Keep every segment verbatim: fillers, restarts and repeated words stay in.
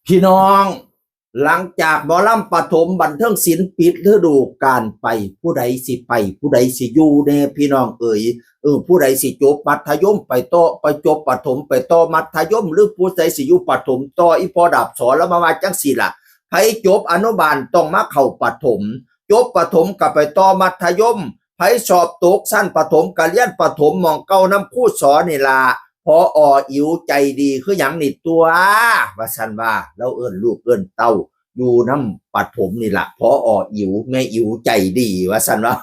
พี่น้อง หลังจากหมอลำปฐมบันเทิงศิลป์ปิดฤดูกาลไป ผู้ใดสิไป ผู้ใดสิอยู่แน่พี่น้องเอ๋ย เออ ผู้ใดสิจบมัธยมไปต่อ ไปจบปฐมไปต่อมัธยม หรือผู้ใดสิอยู่ปฐมต่อ อีพ่อดาบสอแล้วมาว่าจังสี่ล่ะ ไผจบอนุบาลต้องมาเข้าปฐม จบปฐมก็ไปต่อมัธยม ไผสอบตกชั้นปฐมก็เรียนปฐมหม่องเก่านำครูสอนนี่ล่ะ ผอ.อิ๋วใจดีคือหยังนี่ตัว ว่าซั่นว่า ลาวเอิ้นลูกเอิ้นเต้า อยู่นำปฐมนี่ล่ะ ผอ.อิ๋ว แม่อิ๋วใจดี ว่าซั่นว่า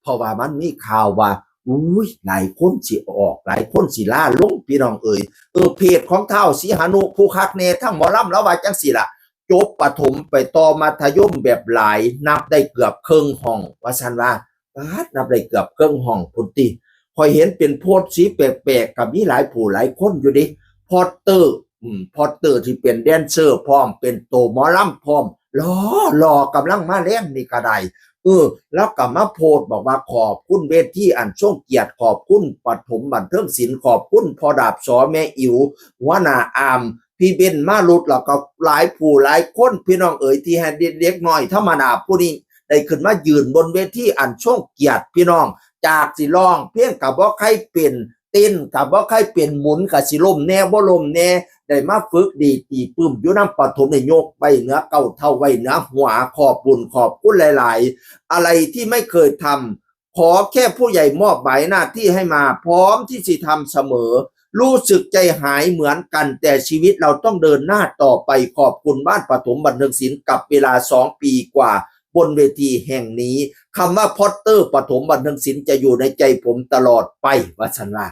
เพราะว่ามันมีข่าวว่า อุ้ย หลายคนสิออก หลายคนสิลาลง พี่น้องเอ๋ย เออ เพจของท้าวสีหนุผู้คักแน่ ทั้งหมอลำ ลาวว่าจังสี่ล่ะ จบปฐมไปต่อมัธยมแบบหลาย นับได้เกือบเคิ่งห้อง ว่าซั่นว่า ป๊าด นับได้เกือบเคิ่งห้องพุ้นติ ข้อยเห็นเป็นโพสต์สีแปลกๆ ก็มีหลายผู้หลายคนอยู่เด้ พอตเตอร์ อืม พอตเตอร์ที่เป็นแดนเซอร์พร้อม เป็นโตหมอลำพร้อม หล่อ หล่อกำลังมาแรงนี่ก็ได้ เออ แล้วก็มาโพสต์บอกว่าขอบคุณเวทีอันทรงเกียรติ ขอบคุณปฐมบันเทิงศิลป์ ขอบคุณพ่อดาบสอ แม่อิ๋ว หัวหน้าอาม พี่เบนมารุด แล้วก็หลายผู้หลายคน พี่น้องเอ๋ย ที่ให้เด็กน้อยธรรมดาผู้นี้ได้ขึ้นมายืนบนเวทีอันทรงเกียรติ พี่น้อง จากสิร้องเพลงก็บ่ใครเป็น เต้นก็บ่ใครเป็น หมุนก็สิล้มแน่บ่ล้มแน่ ได้มาฝึกดีตีปื้มอยู่นำปฐม ได้ยกไว้เหนือเก้าเท้าไว้เหนือหัว ขอบบุญขอบคุณหลายๆ อะไรที่ไม่เคยทำ ขอแค่ผู้ใหญ่มอบหมายหน้าที่ให้มา พร้อมที่จะทำเสมอ รู้สึกใจหายเหมือนกัน แต่ชีวิตเราต้องเดินหน้าต่อไป ขอบคุณบ้านปฐมบันเทิงศิลป์กับเวลาสองปีกว่าบนเวทีแห่งนี้ คำว่าพอตเตอร์ปฐมบันเทิงศิลป์จะอยู่ในใจผมตลอดไป ว่าซั่นว่า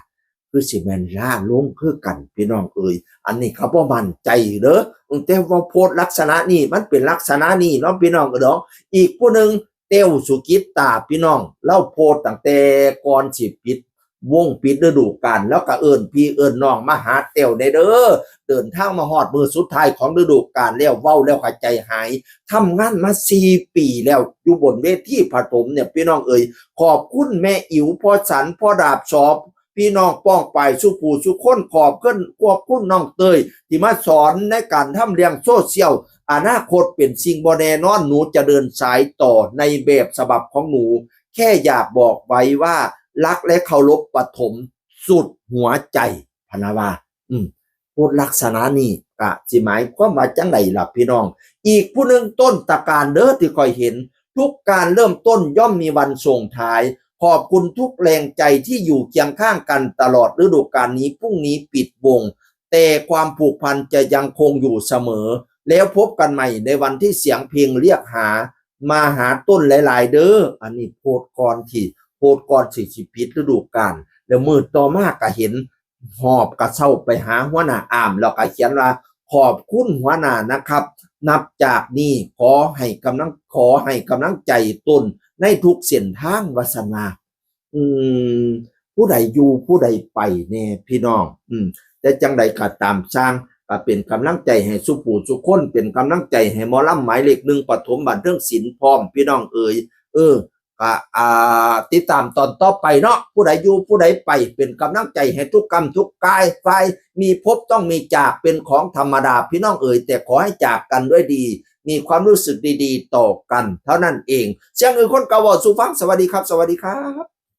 คือสิแม่นลาลงคือกัน พี่น้องเอ๋ย อันนี้เขาบ่มั่นใจเด้อ แต่ว่าโพสต์ลักษณะนี้มันเป็นลักษณะนี้เนาะ พี่น้องเอ๋ยเนาะ อีกผู้หนึ่ง แต้วสุกิตตา พี่น้อง ลาวโพสต์ตั้งแต่ก่อนสิปิดวงปิดฤดูกาล แล้วก็เอิ้นพี่เอิ้นน้องมาหาแต้วแน่เด้อ เดินทางมาฮอดมื้อสุดท้ายของฤดูกาลแล้ว เว้าแล้วก็ใจหาย ทำงานมาสี่ปีแล้ว อยู่บนเวทีปฐมเนี่ย พี่น้องเอ๋ย ขอบคุณแม่อิ๋ว พ่อสัน พ่อดาบสอ พี่น้องป้องปายสู่ผู้สู่คน ขอบคุณ ขอบคุณน้องเตย ที่มาสอนในการทำเรื่องโซเชียล อนาคตเป็นสิ่งบ่แน่นอน หนูจะเดินสายต่อในแบบฉบับของหนู แค่อยากบอกไว้ว่ารักและเคารพปฐมสุดหัวใจ พะนะว่า อืม โพสต์ลักษณะนี้ก็สิหมายความว่าจังใดล่ะพี่น้อง อีกผู้หนึ่ง ต้นตระการเด้อ ที่ข้อยเห็น ทุกการเริ่มต้นย่อมมีวันส่งท้าย ขอบคุณทุกแรงใจที่อยู่เคียงข้างกันตลอดฤดูกาลนี้ พรุ่งนี้ปิดวง แต่ความผูกพันจะยังคงอยู่เสมอ แล้วพบกันใหม่ในวันที่เสียงเพลงเรียกหา มาหาต้นหลายๆ เด้อ อันนี้โพสต์ก่อนที่ โพสต์ก่อนสิสิปิดฤดูกาล แล้วมื้อต่อมาก็เห็นหอบกระเซ้าไปหาหัวหน้าอาม แล้วก็เขียนว่า ขอบคุณหัวหน้านะครับ นับจากนี้ขอให้กำลัง ขอให้กำลังใจต้นในทุกเส้นทาง ว่าซั่นว่า อืม ผู้ใดอยู่ผู้ใดไปแน่พี่น้อง อืม แต่จังใดก็ตามซ่าง ก็เป็นกำลังใจให้สู่ผู้สู่คน เป็นกำลังใจให้หมอลำหมายเลขหนึ่งปฐมบันเทิงศิลป์พร้อม พี่น้องเอ๋ย เออ ก็ อ่า ติดตามตอนต่อไปเนาะ ผู้ใดอยู่ผู้ใดไป เป็นกำลังใจให้ทุกกรรมทุกกาย ฝ่ายมีพบต้องมีจาก เป็นของธรรมดาพี่น้องเอ๋ย แต่ขอให้จากกันด้วยดี มีความรู้สึกดีๆ ต่อกันเท่านั้นเอง เสียงอื่นคนเก่าเว้าสู่ฟัง สวัสดีครับ สวัสดีครับ